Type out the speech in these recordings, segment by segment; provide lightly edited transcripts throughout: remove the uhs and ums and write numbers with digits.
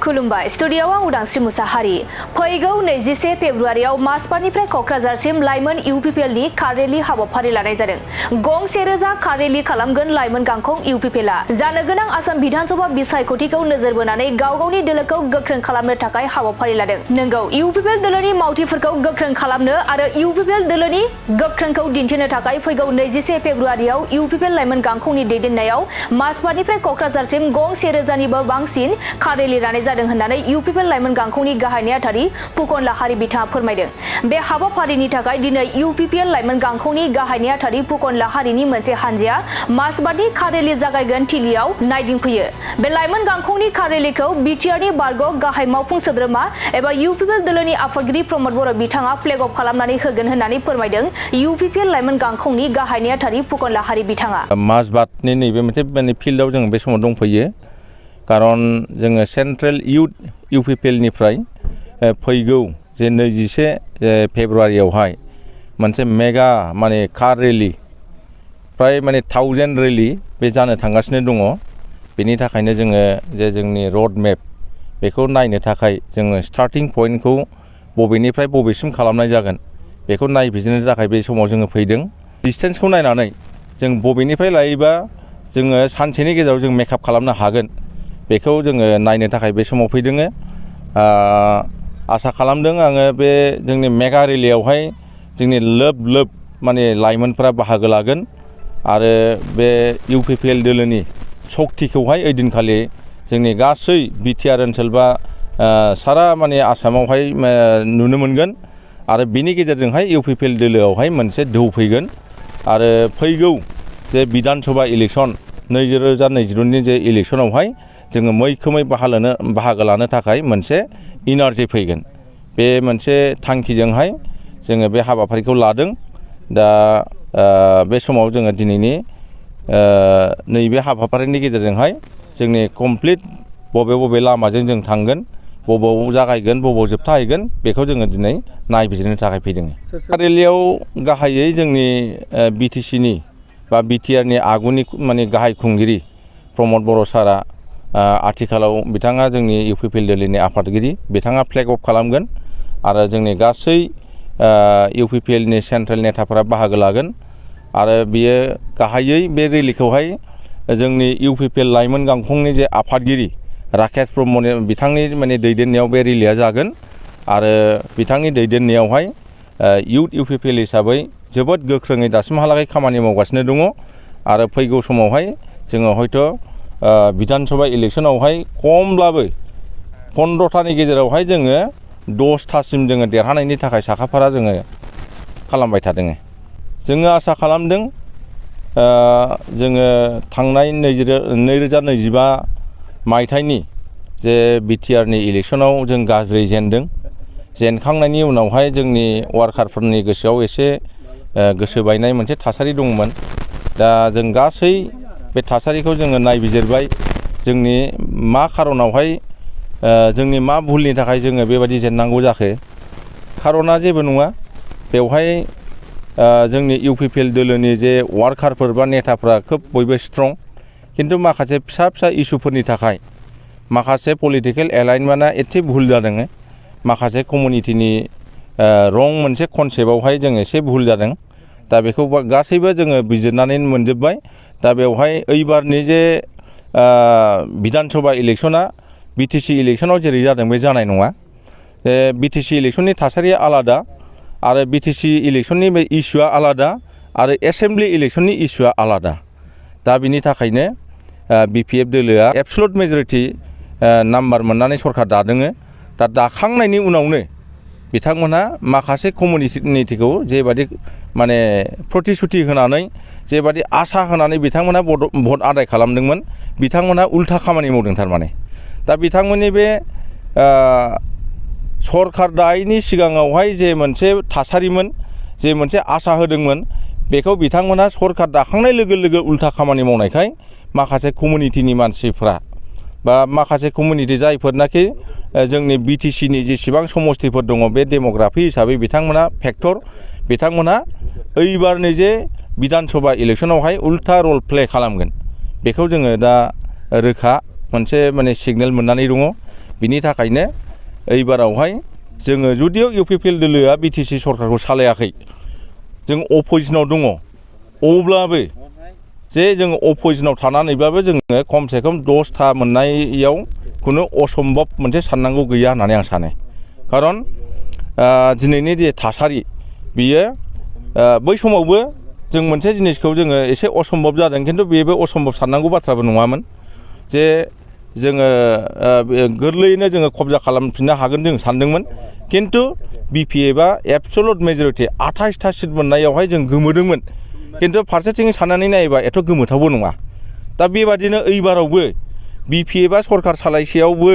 खुलुमबाय स्टुडियोआव आं उदांस्रि मुसाहारि फैगौ 21 फेब्रुआरियाव मासबारनिफ्राय क'क्राझारसिम लाइमोन इउपिपिएलनि काररेलि हाबाफारि लानाय जादों। गं 1000 काररेलि खालामगोन लाइमोन गांखं इउपिपिएलआ जानो गोनां आसाम बिधानसभा बिसायख'थिखौ नोजोर बोनानै गाव गावनि दोलोखौ गोख्रों खालामनो थाखाय हाबाफारि लादों। नंगौ इउपिपिएल दोलोनि मावथिफोरखौ गोख्रों खालामनो आरो इउपिपिएल दोलोनि गोख्रोंखौ दिन्थिनो थाखाय फैगौ 21 फेब्रुआरियाव इउपिपिएल लाइमोन गांखंनि दैदेननायाव मासबारनिफ्राय क'क्राझारसिम गं 1000 निबो बांसिन काररेलि लानाय जादों होननानै इउपिपिएल लाइमोन गांखंनि गाहाय नेहाथारि फुकन लाहारी बिथाङा फोरमायदों। बे हाबाफारिनि थाखाय दिनै इउपिपिएल लाइमोन गांखंनि गाहाय नेहाथारि फुकन लाहारीनि मोनसे हानजाया मासबारनि काररेलि जागायगोन थिलियाव नायदिंफैयो। बे लाइमोन गांखंनि काररेलिखौ बिटिआरनि बारग' गाहाय मावफुं सोद्रोमा एबा इउपिपिएल दोलोनि आफादगिरि प्रमद बर' बिथाङा फ्लेग अफ खालामनानै होगोन होननानै फोरमायदों इउपिपिएल लाइमोन गांखंनि गाहाय नेहाथारि फुकन लाहारी बिथाङा। मासबारनि नैबे मोनसे फिल्डआव जों बे समाव दंफैयो खारन जोङो सेन्ट्रेल इउथ इउपिपिएलनिफ्राय फैगौ जे 21 फेब्रुआरियावहाय मोनसे मेगा माने कार रेलि प्राय माने 1000 रेलि बे जानो थांगासिनो दङ। बेनि थाखायनो जोङो जे जोंनि रड मेप बेखौ नायनो थाखाय जोङो स्टार्टिं पइन्टखौ बबेनिफ्राय बबेसिम खालामनाय जागोन बेखौ नायबिजिरनो थाखाय बे समाव जोङो फैदों। डिस्टेन्सखौ नायनानै जों बबेनिफ्राय लायोबा जोङो सानसेनि गेजेराव जों मेकआप खालामनो हागोन बेखौ जोङो नायनो थाखाय बे समाव फैदों। आसा खालामदों आङो बे जोंनि मेगा रेलियावहाय जोंनि लोब माने लाइमोनफोरा बाहागो लागोन आरो बे इउपिपिएल दोलोनि सक्तिखौहाय ओइदिनखालि जोंनि गासै बिटिआर ओनसोल बा सारा माने आसामावहाय नुनो मोनगोन आरो बिनि गेजेरजोंहाय इउपिपिएल दोलोआवहाय मोनसे दोहौ फैगोन आरो फैगौ जे बिधानसभा इलेक्सन 2022नि जे इलेक्सनावहाय जोङो मैखोमै बाहागो लानो थाखाय मोनसे इनार्जि फैगोन। बे मोनसे थांखिजोंहाय जोङो बे हाबाफारिखौ लादों। दा बे समाव जोङो दिनैनि नैबे हाबाफारिनि गेजेरजोंहाय जोंनि कमप्लिट बबे लामाजों जों थांगोन बबाव जागायगोन बबाव जोबथाहैगोन बेखौ जोङो दिनै नायबिजिरनो थाखाय फैदों। रेलियाव गाहायै जोंनि बिटिसिनि बा बिटिआरनि आगुनि माने गाहाय खुंगिरि प्रमद बर' सारा आथिखालाव बिथाङा जोंनि इउपिपिएल दोलोनि आफादगिरि बिथाङा फ्लेग अफ खालामगोन आरो जोंनि गासै इउपिपिएलनि सेन्ट्रेल नेताफोरा बाहागो लागोन आरो बियो गाहायै बे रेलिखौहाय जोंनि इउपिपिएल लाइमोन गांखंनि जे आफादगिरि राकेश ब्रह्मनि बिथांनि माने दैदेननायाव बे रेलिया जागोन आरो बिथांनि दैदेननायावहाय इउथ इउपिपिएल हिसाबै जोबोद गोख्रोङै दासिमहालागै खामानि मावगासिनो दङ आरो फैगौ समावहाय जोङो हयथ' बिधानसभा इलेक्सनावहाय खमब्लाबो 15थानि गेजेरावहाय जोङो 10थासिम जोङो देरहानायनि थाखाय साखाफारा जोङो खालामबाय थादों। जोङो आसा खालामदों जोङो थांनाय 2025 मायथाइनि जे बिटिआरनि इलेक्सनाव जों गाज्रि जेनखांनायनि उनावहाय जोंनि वार्कारफोरनि गोसोआव एसे गोसो बायनाय मोनसे थासारि दंमोन। दा जों गासै बे थासारिखौ जोङो नायबिजिरबाय जोंनि मा खारनावहाय जोंनि मा भुलनि थाखाय जोङो बेबायदि जेननांगौ जाखो। खारना जेबो नङा बेवहाय जोंनि इउपिपिएल दोलोनि जे वार्कारफोर बा नेताफ्रा खोब बयबो स्ट्रं खिन्थु माखासे फिसा इसुफोरनि थाखाय माखासे पलिटिकेल एलाइनमेन्टआ एसे भुल जादों। माखासे कमिउनिटिनि रं मोनसे कनसेप्टआवहाय जों एसे भुल जादों। दा बेखौ गासैबो जोङो बिजिरनानै मोनजोब्बाय। दा बेवहाय ओइबारनि जे बिधानसभा इलेक्सना बिटिसि इलेक्सनाव जेरै जादों बे जानाय नङा। बिटिसि इलेक्सननि थासारिया आलादा आरो बिटिसि इलेक्सननि बे इस्युआ आलादा आरो एसेम्बलि इलेक्सननि इस्युआ आलादा। दा बिनि थाखायनो बिपिएफ दोलोआ एबसलुट मेजरिटि नाम्बार मोननानै सरकार दादोङो। दा दाखांनायनि उनावनो बिथांमोनहा माखासे कमिउनिटिखौ जेबादि माने प्रतिश्रुति होनानै जेबादि आसा होनानै बिथांमोनहा भट आदाय खालामदोंमोन बिथांमोनहा उल्था खामानि मावदों थारमाने। दा बिथांमोननि बे सरकार दायैनि सिगाङावहाय जे मोनसे थासारिमोन जे मोनसे आसा होदोंमोन बेखौ बिथांमोनहा सरकार दाखांनाय लोगो उल्था खामानि मावनायखाय माखासे कमिउनिटिनि मानसिफ्रा बा माखासे कमिउनिटि जायफोरनाखि जोंनि बिटिसिनि जेसेबां समस्थिफोर दङ बे डेमोग्राफि हिसाबै बिथांमोना फेक्टर बिथांमोनहा ओइबारनि जे बिधानसभा इलेक्सनावहाय उल्था रल प्ले खालामगोन बेखौ जोङो दा रोखा मोनसे माने सिगनेल मोननानै दङ। बिनि थाखायनो एबारावहाय जोङो जुदिও इउपिपिएल दोलोआ बिटिसि सरकारखौ सालायाखै जों अपोजिशनाव दङ अब्लाबो जे जों अपोजिशनाव थानानैब्लाबो जोङो खमसे खम 10था मोननायाव खुनु असम्भब मोनसे साननांगौ गैया होननानै आं सानो खारन दिनैनि जे थासारि बियो बै समावबो जों मोनसे जिनिसखौ जोङो एसे असम्भब जादों खिन्थु बेबो असम्भब साननांगौ बाथ्राबो नङामोन जे जोङो गोरलैयैनो जोङो कब्जा खालामफिननो हागोन जों सानदोंमोन खिन्थु बिपिएफआ एबसलुट मेजरिटि 28था सिट मोननायावहाय जों गोमोदोंमोन खिन्थु फारसेथिं साननानै नायोबा एथ' गोमोथावबो नङा दा बेबादिनो एबारावबो बिपिएफआ सरकार सालायसेयावबो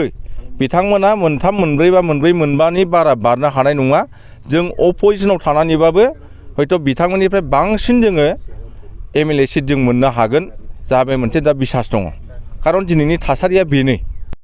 बिथांमोना मोनथाम मोनब्रै बा मोनब्रै मोनबानि बारा बारनो हानाय नङा जों अपोजिशनाव थानानैबाबो हयथ' बिथांमोननिफ्राय बांसिन जोङो एमएलए सिट जों मोननो हागोन जा बे मोनसे दा बिसास दङ खारन दिनैनि थासारिया बेनो